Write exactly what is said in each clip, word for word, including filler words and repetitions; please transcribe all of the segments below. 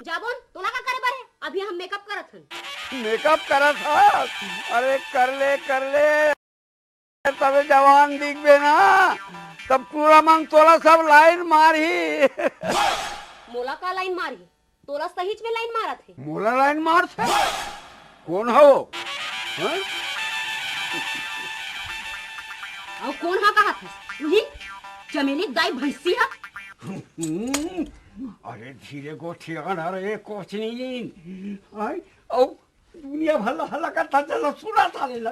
जा बोन, तोला का करे बर हे? अभी हम मेकअप करत हन। मेकअप करत हस? अरे कर ले, कर ले, तबे जवान दिखबे ना, तब टूरा मन तोला सब लाइन मारही। मोला का लाइन मारही? तोला सहीच में लाइन मारत हे। मोला लाइन मारथे? कोन हो? हाँ? अउ कोन हा कहत हस? उही चमेली दाई भैंसी हा? हम्म, अरे धीरे गोठियान, अरे कोचनी। आय, अउ दुनिया भर ला हल्ला करत हे, चलो सुना साले ला।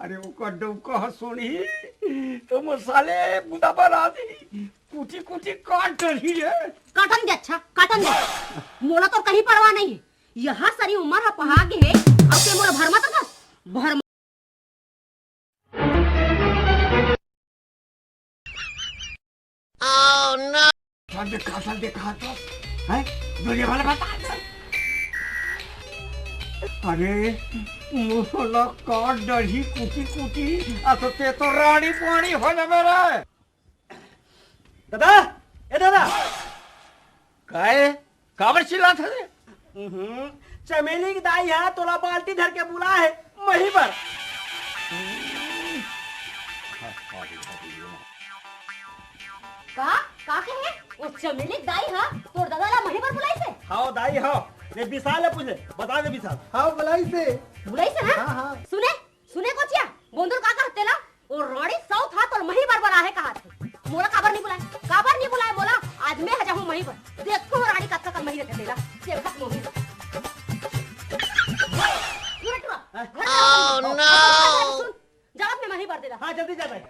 अरे ओकर डौका ह सुनही, त मोर साले बुता बर आ जाही, कुटी कुटी काट डरही रे। काटन दे, अच्छा, काटन दे। मोला तो कहीं परवाह नहीं हे। यहाँ सरी उमर ह पहा गे हे, अउ ते मोला भरमा तकस? भरमा। Oh no! चल दिखा, चल दिखा तो। हैं? दुनिया वाले बता दे। अरे, मोला काट डरही कुटी कुटी, आ तो ते तो राड़ी पाड़ी हो जाबे रे। दादा, ए दादा। काय? काबर चिल्लात हस रे? हम्म, चमेली के दाई हा तोला बाल्टी धर के बुला हे, मही बर। का? का कहे? ओ चमेली के दाई हा तोर दादा ला मही बर बुलाइस हे? हाव दाई, हाव। ले विशाल ले पूछ ले, बता दे विशाल। हाव, बुलाइस हे। बुलाइस हे ना? हाँ, हाँ। सुने, सुने कोचिया, बोंदुर का कहत हे तेला? ओ राड़ी सौत हा तोला मही बर बलाहे कहत हे। मोला काबर नहीं बुलाए? काबर नहीं बुलाए मोला? आज मैं ह जाहूँ मही बर। देखहूँ राड़ी कतका कन मही रखे तेला। देखत मोही। टुरा, टुरा। हाँ। घर जाओ, घर जाओ। सुन, जावत मैं मही बर तेला। हाँ, जल्दी जा भाई।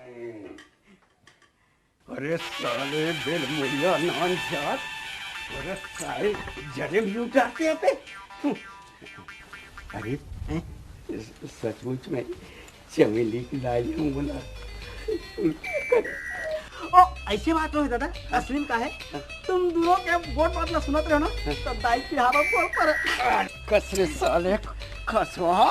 अरे साले बेलमुड़िया नान जात, अरे साले जने भी उठाते हैं पे। अरे, हैं? सचमुच में चमेली की दाई हूँ बोला। ओ, ऐसे बात नहीं दादा, असली में का है? तुम दोनों के गोठ बात ला सुनत रहो ना, तो दाई चिढ़ावा बोल पर। कस रे साले, कसवा,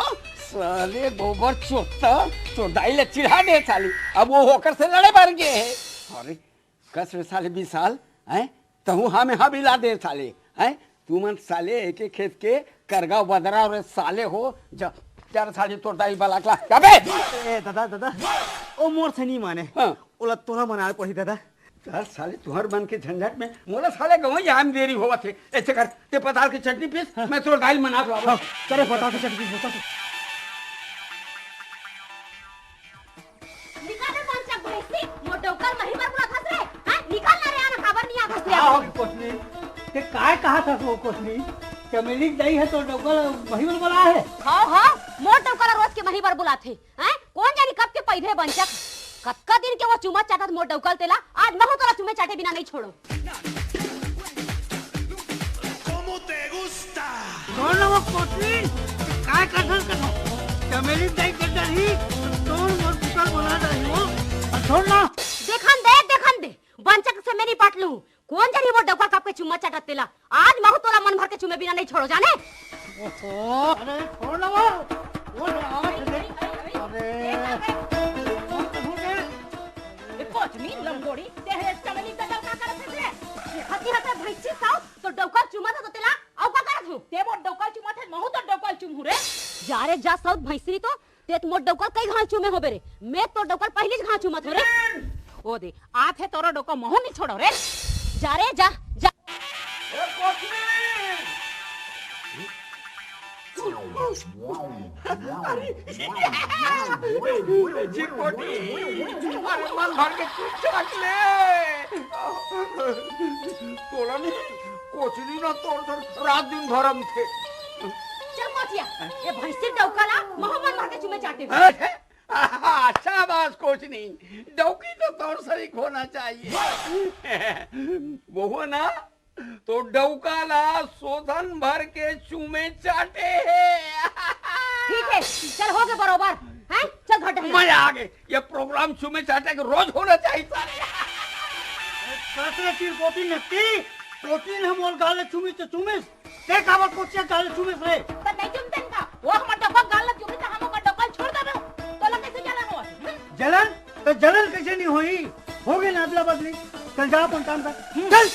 साले गोबर चोत्ता, तोर दाई ला चिढ़ा दे साले। अब वो होकर से लड़े बर गे हे। अरे, कस रे साले विशाल, हैं? तहूँ हाँ में हाँ मिला दे साले, हैं? तुमन साले एक एक खेत के करगा बदरा अउ साले हो, जा, जा रे साले तोर दाई बला के ला, जा बे! ए, दादा, दादा, ओ मोर से नहीं माने। हाँ। ओला तोला मनाए पड़ही दादा। चल साले, तुहर मन के झंझट में मोला साले गंवई जाए में देरी होवत हे। ऐसे कर, ते पताल के चटनी पीस, हाँ। मैं तोर दाई ल मना के लावत। हाँ, करे पताल के चटनी पीस, बता तो। निकाल रे, कौन सा भैंसी, मोर डौका ल मही बर बुलात हस रे? हाँ, निकाल ना रे, आना काबर नहीं आत हस रे? का होगे कोचनी? ते काय कहत हस वो कोचनी? चमेली के दाई ह तोर डौका ल मही बर बुलाए हे? हाँ, हाँ, मोर डौका ल रोज के मही बर बुलाथे। हैं? कोन जानी कब के पैदे बंचक। कतका दिन के वो चुमा चाटत मोर डौका ल तेला, आज महू तोला चुमे चाटे बिना नहीं छोड़ो। ¿Cómo te gusta? कौन वो कोचनी? काय कथन कथन? चमेली दाई के डरही, तोर मोर पुकार बना डरही वो। छोड़ ना। देखन दे, देखन दे। बंचक से मैं नहीं पट लूं। कोन जानी मोर डौका कब के चुम्मा चाटत तेला। आज महू तोला मन भर के चुमे बिना नहीं छोड़ो जाने। ओहो, अरे छोड़ ना वो। वो आवत हे। अरे। ए कोचनी लंगोड़ी, ते हे चमेली का डौका करत हे रे। हती हते भैंसी साउत, तो डौका चुमा था तो तेला, अउ का करत हो? ते मोर डौका चुमा थे, महू तो डौका चुमहू रे। जा रे जा साउत भैंसरी तो, ते तो मोर डौका ल कई घांव चूमे होबे रे। मैं तोर डौका ल पहिलीच घांव चूमत हो रे। ओ दे, आथे तोरो डौका महू नी छोड़ो रे। जा रे, जा, जा। ए, कोचनी! अरे, चिरपोटी! अरे, मन भर के चुप चाट ले। तोला नहीं, कोचनी ना तोर धर रात दिन भरम थे। चल कोचिया, ये भैंसी डौका ला महू मन भर के चूमे चाटे। अरे, शाबाश कोचनी, डौकी तो तोर सरीक होना चाहिए। वो ना, तो डौका ला सोधन भर के चूमे चाटे हे। ठीक है, चल हो गए बरोबर, हैं? चल घट। मजा आ गए, ये प्रोग्राम चूमे चाटे के रोज होना चाहिए सारे। कसरे तीर कोटी नक्की, कोटी ने मोर गाल चूमी तो चूमिस, ते काबर कोचिया गाल चूमिस रे? त नहीं चुमते का? वो हमर डब्बा गाल ल चुमी त हम ओकर डब्बा ल छोड़ देबो। तोला कैसे जलन हो? हम्म? जलन? तो जलन कैसे नहीं होई? हो गए ना अदला बदली। चल जा अपन काम कर। हम्म। चल।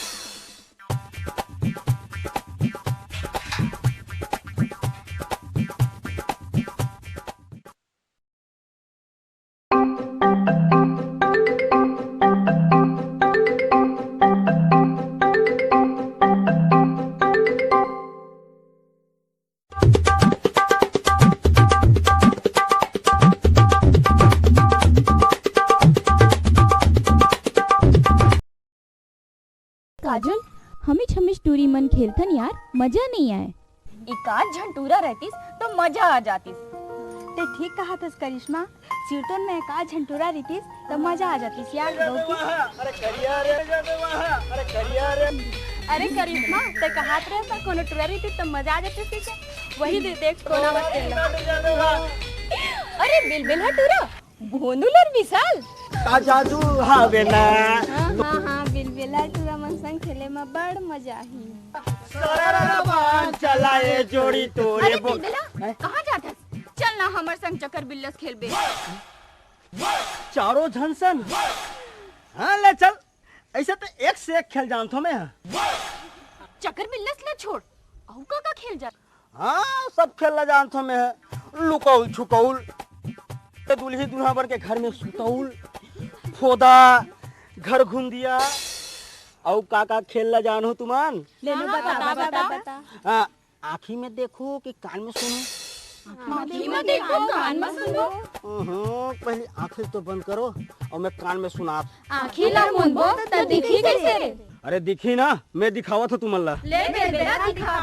काजल, हमिच हमिच टूरी मन खेलथन यार, मजा नइ आय। एकाध झन टूरा रहतिस त मजा आ जातिस। ते ठीक कहत हस करिश्मा, सिरतोन में एकाध झन टूरा रहितिस त मजा आ जातिस यार। अरे करिया रे, अरे करिया रे। अरे करिश्मा, ते कहत रहे त कोनो टूरा रहितिस त मजा आ जातिस, ठीक है? वही दे देख कोना मत खेलना। अरे बिलबिल हा टूरा, भोंदू ल विशाल। का जादू हावे ना। हाँ हाँ हाँ, बिलबिला टूरा मन संग खेले म बड़ मजा आही। सरररबान चला ए जोड़ी तोरे अरे बो- बिलबिला, हैं? कहाँ जात हस? चल ना हमर संग चक्कर बिल्लस खेलबे। चारों झन सन। हाँ ले चल, ऐसे तो एक से एक खेल जानथो मैं। चक्कर बिल्लस ल छोड़, अउ का का खेल जा? हाँ, सब खेल ला जानथो मैं। लुकौल छुपौल, ते दुल्ही दुल्हा बन के घर में सुतौल, फोदा, घर घुंदिया, अउ का का खेल ला जानहू तुमन? ले नो, हाँ, बता, बता, बता, बता। बता। हाँ, आँखी में देखो कि कान में सुनो? आँखी में देखो, कान में सुनो। हम्म, पहले आँखी तो बंद करो अउ मैं कान में सुनात। आँखी ला मुनबो त दिखही कइसे? अरे दिखही ना, मैं दिखावत हूँ तुमन ला। ले बेबेला दिखा।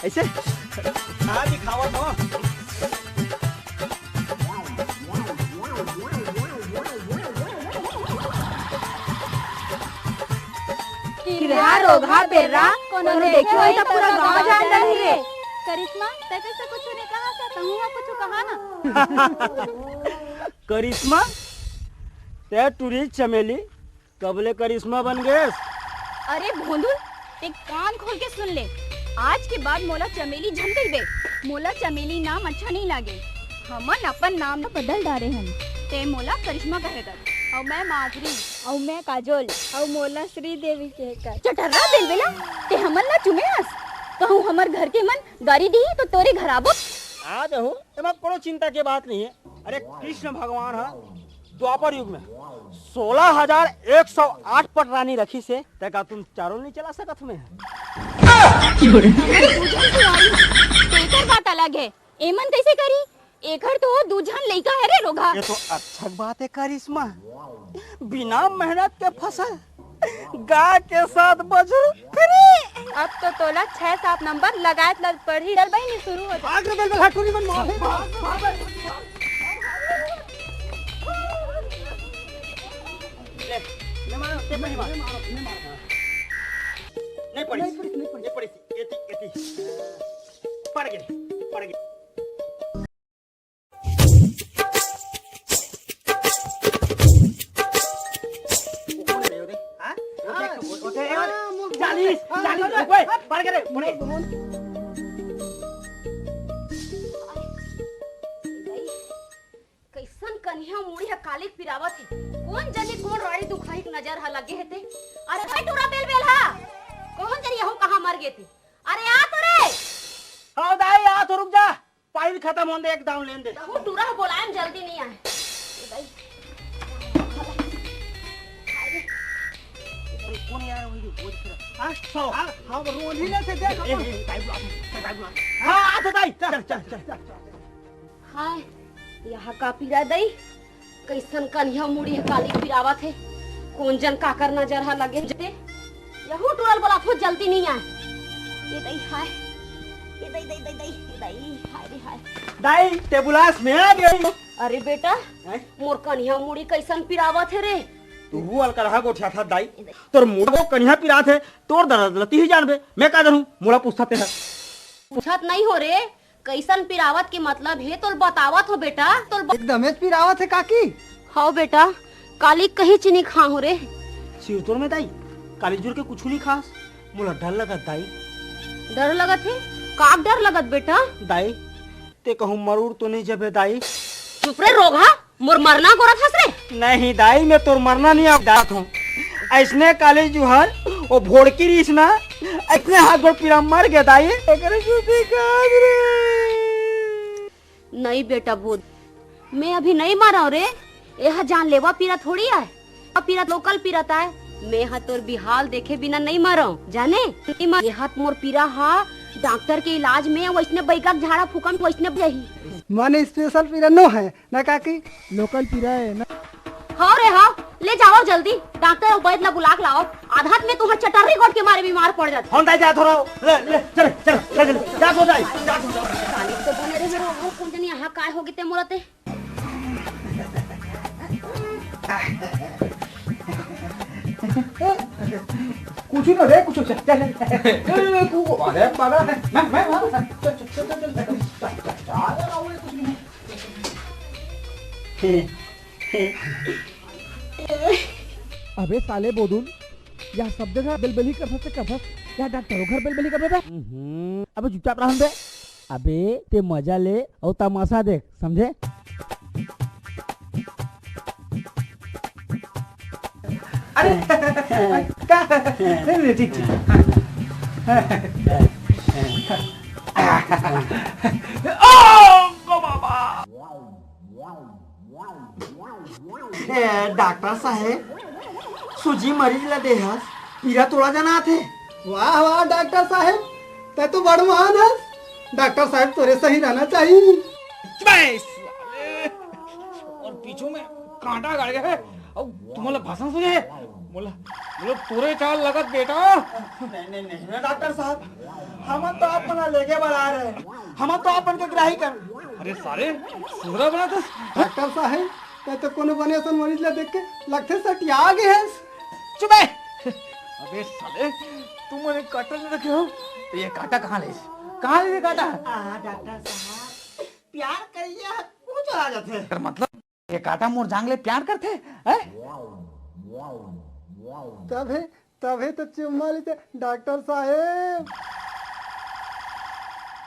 ऐसे? हाँ दिखावत हूँ। किरहा रोगहा बेर्रा, कोनो देखे होही त पूरा गाँव जान जाही रे। करिश्मा, तै कइसे कुछु नइ कहा सा, तहूँ हा कुछु कहा ना। करिश्मा, तै टूरी चमेली, कब ले करिश्मा बन गेस? अरे भोंदू, तै कान खोल के सुन ले, आज के बाद मोला चमेली झन कहिबे। मोला चमेली नाम अच्छा नइ लागे। हमन अपन नाम बदल डारे हन। तै मोला करिश्मा कहे कर, अउ मैं माधुरी। अउ मैं काजोल। अउ मोला श्रीदेवी कहे कर। चटर्रा बेलबेला, तै हमन ला चुमे हस? कहूँ हमर घर के मन गारी दिही तो तोरे घर आबो। आ जाहूँ, एमा कोनो चिंता के बात नहीं है। अरे कृष्ण भगवान ह द्वापर युग में सोलह हजार एक सौ आठ पटरानी रखिस हे, तै का तुम चारों नहीं चला सकत हमें? हमर पूजन तिवारी ह, तेकर बात अलग है। एमन कइसे करी? एकर तो दू झन लइका है रे रोगहा। ये तो अच्छा बात है करिश्मा, बिना मेहनत के फसल गाय के साथ बछरू फ्री। अब तो तोला छह सात नंबर लगाए ल पड़ही। चल बहिनी, शुरू हो जा। भाग रे बेलबेला टूरी मन, भाग, भाग, भाग, भाग। ले, ले मारो, ते पड़ी मार। नहीं पड़ी, नहीं पड़ी, नहीं पड़ी। एती, एती। पड़ गे, पड़ गे। वो कौन है रे? हाँ? हाँ, वो, वो, वो, हाँ, वो, चालीस, हाँ, चालीस, हाँ, ओए, हाँ। पड़ गे रे, मुड़े। कइसन कनिहा मुड़ी ह काली पिरावत हे। कोन जनी कोन राड़ी दुखाही के नजर ह लगे हे ते। अरे हाय टूरा बेलबेल हा। कोन जनी यहू कहाँ मर गे ते। अरे आ तो रे। हाँ दाई, आ तो रुक जा। पानी खतम होन दे, एक दाव लेन दे। यहू टूरा ह बोलाए म जल्दी नइ आए। ए दाई। अरे कोन यार, वही बोझ फिरा। हाँ? हाँ, हाँ, रोनी ले से देख ए, अपन। ए, दाई बुला, दाई बुला। हाँ, आ तो दाई। चल, चल, चल, चल। हाय, यहा का पीरा दई, कइसन कनिहा मुड़ी ह काली पिरावत हे। कोन जन काकर नजर ह लगे जते। यहू टूरा ल बोलाथो, जल्दी नइ आए। ए दई हाय, ए दई, दई, दई, दई, ए दई, हाय रे हाय। दाई, ते बुलास में आ गई। अरे बेटा, हैं? मोर कनिहा मुड़ी कइसन पिरावत हे रे। तू वो अलकरहा गोठिया था दाई। तोर मुड़ा को कनिहा पिरात हे, तोर दर्द ल तिही जानबे। मैं का जानहूँ, मोला पूछत हे। पूछत नइ हो रे, कइसन पिरावत के मतलब हे, तोल बतावत हो बेटा, तोल ब- एकदमेच पिरावत हे काकी। हव बेटा, काली कहीं चीनी खा हो रे। सिरतोर में दाई, काली जुर के कुछु नइ खास, मोला डर लगत दाई। डर लगत हे? काक डर लगत बेटा? दाई, ते कहूँ मरूर तो नइ जबे दाई? चुप रे रोगहा, मोर मरना गोरत हस रे? नहीं दाई, मैं तोर मरना नइ आव दात हूँ। अइसने काली जुहर, ओ भोड़की रीस ना, अइसने हाथ गोड़ पीरा मर गे दाई। एकरे चुपी काज रे। नहीं बेटा बोध, मैं अभी नइ मरव रे। एह जानलेवा पीरा थोड़ी आय। पीरा लोकल पीरा ताय। मैं ह तोर बिहाल देखे बिना नइ मरव, जाने? नइ मर-, एह मोर पीरा ह डॉक्टर के इलाज में वइसने बैगा के झाड़ा फूका में वइसने बही। माने स्पेशल पीरा नो है। ना काकी, लोकल पीरा है ना? हव रे हव, ले जाओ जल्दी, डॉक्टर अउ वैद ला बुला के लाओ। आधा में तुहर चटर्री गोठ के मारे बीमार पड़ जाथे। हम दाई जात हो रहो। ले, ले, चल, चल, चल, चल, जा तो दाई, जा तो। साले तो बने रहे रहो, वो कुल जनी यहाँ काय होगे ते मोला ते। कुछ ना रे, कुछ, चल, चल, चल। ए, ए, ए, कु-, अरे, पागल है। मैं, मैं, मैं, चल, चल, चल। अबे साले बोदुल, या सब जगह बेलबेली करथस ते करथस, या डॉक्टरो घर बेलबेली करबे बे? हम्म, अबे चुपचाप रह बे। अबे ते मजा ले अउ तमाशा देख, समझे? अरे, का? नहीं, नहीं, ठीक, ठीक। ओ, ओ बाबा। ए, डॉक्टर साहेब, सूजी मरीज ला देहस, पीरा तोला जनाथे। वाह, वाह, डॉक्टर साहेब, तैं तो बड़ महान हस। डॉक्टर साहेब, तोरे सही रहना चाहिए। बे साले, अउ पीछू में कांटा गड़ गे हे, अउ तुमन ला भाषण सुने हे? मोला, मोला तोरे चाल लगत बेटा। नहीं, नहीं, नहीं ना डॉक्टर साहब, हमन तो आप मन ला लेगे बर आए रहे, हमन तो आप मन के ग्राही कर। अरे साले, सुधरा बना तो। डॉक्टर साहब, तैं तो कोनो बने असन मरीज ला देख के लगथे सटिया गे हस। चुप बे। अबे साले, तुमन एक कांटा नहीं रखे हो, तो ये कांटा कहाँ ले? कहाँ ले ये कांटा? आ, डॉक्टर साहब, प्यार करिया कुछ आ जाथे। एकर मतलब ये कांटा मोर जांग ले प्यार करथे, हैं? तभे, तभे तो चुम्मा लेथे डॉक्टर साहेब।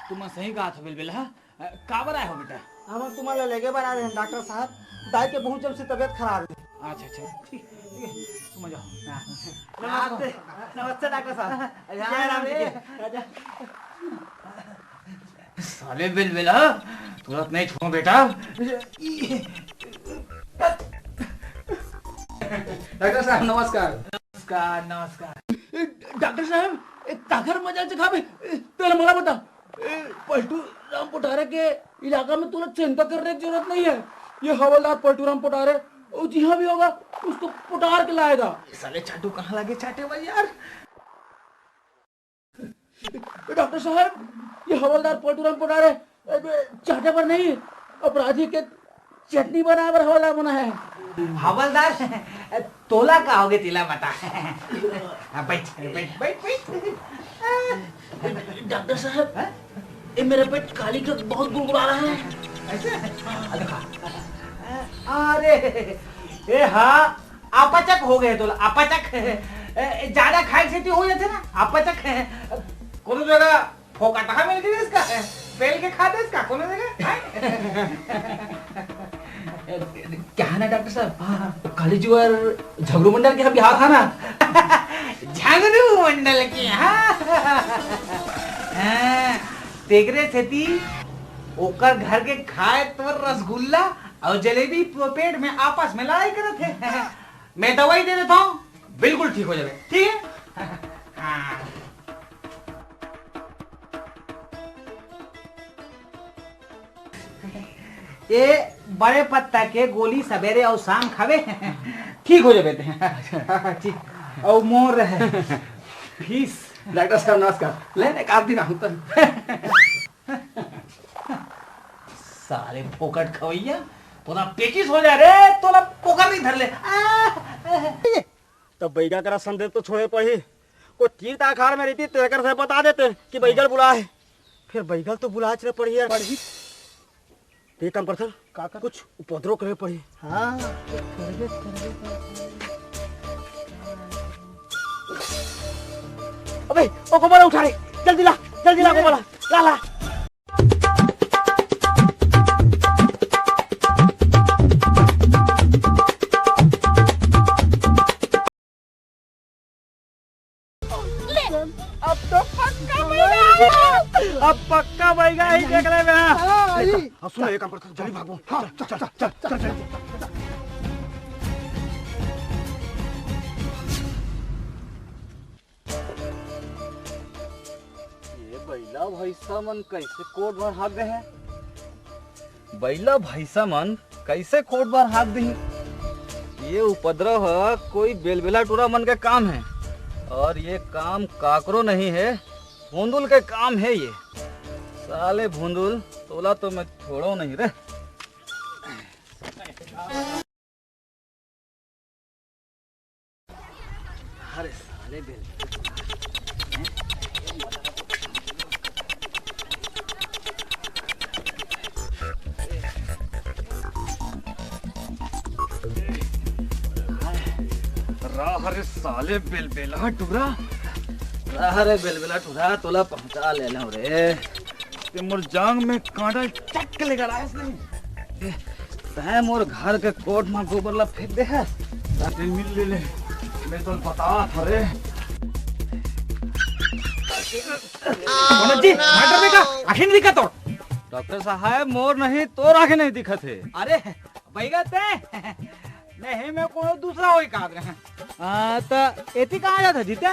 तुम सही कहा था बिलबिल, हाँ? अ, काबर आए हो बेटा? हम तुमन ला लेगे बर आ रहे हैं डॉक्टर साहब, दाई के बहुत जब से तबीयत खराब है। अच्छा, अच्छा, ठीक, ठीक है, तुम आ जाओ। हाँ। नमस्ते, नमस्ते डॉक्टर साहब। अरे, जय राम जी की। राजा। साले बिलबिला, तुरंत नहीं छोड़ो बेटा। डॉक्टर साहब, नमस्कार। नमस्कार, नमस्कार। डॉक्टर साहब, ए, काकर मजाल चखाबे? ए, पहले मला बता। ए, पलटू राम पोटारे के इलाका में तुरंत चिंता करने की जरूरत नहीं है। ये हवलदार पलटू राम पोटारे, वो जिहाँ भी होगा, उसको पोटार के लाएगा। साले चाटू कहाँ लगे चाटे भाई यार? डॉक्टर साहब, ये हवलदार पलटूराम पोटारे, चाटे बर नहीं, अपराधी के चटनी बनाए बर हवलदार बना है। हवलदार, तोला का होगे तेला बता। हाँ, बैठ, बैठ, बैठ, बैठ। डॉक्टर साहब, हाँ? ये मेरा पेट काली का बहुत गुड़गुड़ा रहा है। ऐसे? अरे, ए हाँ, अपचक हो गए तो अपचक। ए, ज्यादा खाए से तो हो जाते ना, अपचक। कोनो जगह फोकटहा मिल गई इसका, पेल के खा दे इसका, कोनो जगह। हाँ? क्या है ना डॉक्टर साहब, हाँ, हाँ। काली जी और झगड़ू मंडल के यहाँ बिहाव था ना। झगड़ू मंडल के यहाँ। हाँ, तेकरे सेती ओकर घर के खाए तोर रसगुल्ला और जलेबी पेट में आपस में लड़ाई करत है। मैं दवाई दे देता हूँ, बिल्कुल ठीक हो जावे, ठीक है? हाँ। ये बड़े पत्ता के गोली सवेरे और शाम खावे, ठीक हो जावे ते। ठीक। और मोर फीस। डॉक्टर साहब नमस्कार। ले ने काट दी ना हम तो। साले फोकट खवैया, तोला पेचिस हो जा रे, तोला पोकर नहीं धर ले। आ, आ। तब बैगा करा संदेश तो छोड़े पड़ी। कोई तीर ताखार में रहती, तेकर से बता देते कि बैगल बुला है। फिर बैगल तो बुला चले पड़ी यार। पड़ी। ये काम करथन, का कर? कुछ उपद्रव करे पड़ी। हाँ, करबे, करबे, करबे। अबे, ओ गोबर उठा रे, जल्दी ला, जल्दी ला गोबर ला, ला, ला। ले, अब तो पक्का बैगा है। अब पक्का बैगा ही देख ले बे। हाँ, अब सुन, एक काम कर, जल्दी भागो। हाँ, चल, चल, चल। ये बैला भैंसा मन कैसे कोट भर हाग गए हैं? बैला भैंसा मन कैसे कोट भर हाग दे हैं? ये उपद्रव ह कोई बेलबेला टूरा मन के काम हे, अउ ये काम काकरो नहीं हे, भुंदुल के काम हे ये। साले भुंदुल, तोला तो मैं छोड़ो नहीं रे। अरे साले बेल। रहा रे साले बेलबेला टूरा। रहा रे बेलबेला टूरा, तोला पहुंचा ले लो रे। ते मोर जांग में कांटा चक ले गड़ायस नहीं। तैं मोर घर के कोठ म गोबर ला फेंक दे हस। ते मिल ले ले, मैं तो बता था रे। मनोज जी, मार डर का आंखें नहीं दिखा तो। डॉक्टर साहब, मोर नहीं, तोर आंखें नहीं दिखत हे। अरे, बैगा ते नहीं, मैं कोनो दूसरा होई का रहे। आ, त एती कहाँ जात हे जीते?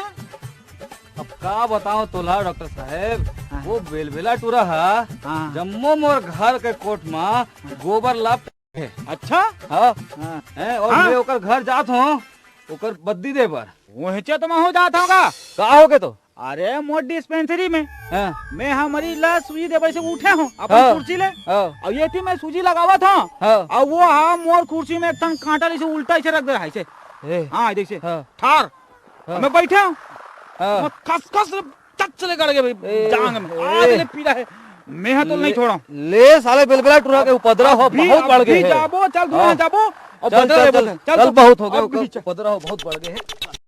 अब का बताओ तोला डॉक्टर साहब, हाँ। वो बेलबेला टूरा हा, हाँ। जम्मो मोर घर के कोठ मा गोबर ला फेंके। अच्छा? हाँ। हाँ। हैं, और हाँ। मैं ओकर घर जात हूँ, ओकर बद्दी दे बर। वहीं तो मैं हो जात हूँ का? का हो के तो? अरे, मोर डिस्पेंसरी में हाँ। मैं हा मरीज ला सूजी देवे से उठे हूँ अपन हाँ। कुर्सी ले। हाँ। अउ एती मैं सूजी लगावत हूँ। हाँ। अउ वो हा मोर कुर्सी में एक ठन कांटा जैसे उल्टा ऐसे रख दे रहा है ऐसे। ए। हाँ, जैसे हाँ। ठार। हाँ। मैं बैठे हूँ। हाँ। मैं खस खस चच ले गड़ गए भाई, ए, जांग में। ए। आज ले पीड़ा है। मैं हा तो नहीं छोड़ा। ले साले बेलबेला टूरा के उपद्रव हो, अभी, बहुत बढ़ गए अभी हे। जाबो, चल, दूर हाँ। जाबो। अब चल, बदल चल, ले, चल, बदल। चल, चल, चल। बहुत हो गया, अब भी चल। उपद्रव हो, बहुत बढ़ गए हे।